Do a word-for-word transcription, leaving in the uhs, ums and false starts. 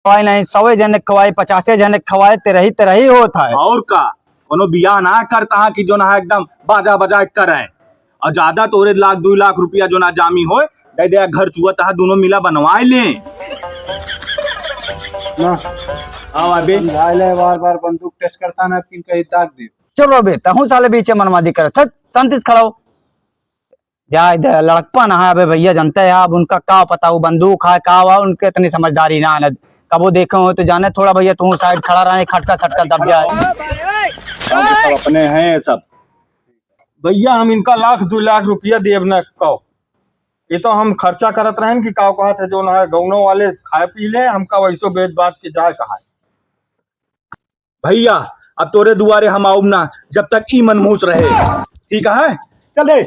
खवाए नहीं, सौ जने खवाए, पचासे जने खवाए, तेरही तेरही होत है। और का, कोनो बियाह ना करता है कि जौन है एकदम बाजा बजा के करे। और ज्यादा तोरे लाख, दुई लाख रुपया जौन है जामी होए, दे दे, घर चुआ तहा दोनों मिला बनवाए ले। ना। आओ अबे। समझाए ले, बार बार बंदूक टेस्ट करता ना, फिर कहीं दाग दे। चुप रहो बे, तहूँ साले बीचे मनमानी करत, चल, शांति से खड़ा हो। जाए दे, लड़कपन है अबे भैया, जानते हैं आप, उनका का पता, वो बंदूक है, का हुआ, उनके इतनी समझदारी ना है। कबो देखे हो तो जाने, थोड़ा भैया तू साइड खड़ा रहे, खटका सटका दब जाए। सब अपने हैं सब। भैया, हम इनका लाख, दुई लाख रुपया देब ना कहो। ये तो हम खर्चा करत रहन कि का कहत है, जौन है गौनो वाले खाए पी ले, हमका वैसो बेच बाच के जाए कहा है। भैया, अब तोरे दुआरे हम आउब ना, जब तक ई मनहूस रहे। ठीक है, चल दे।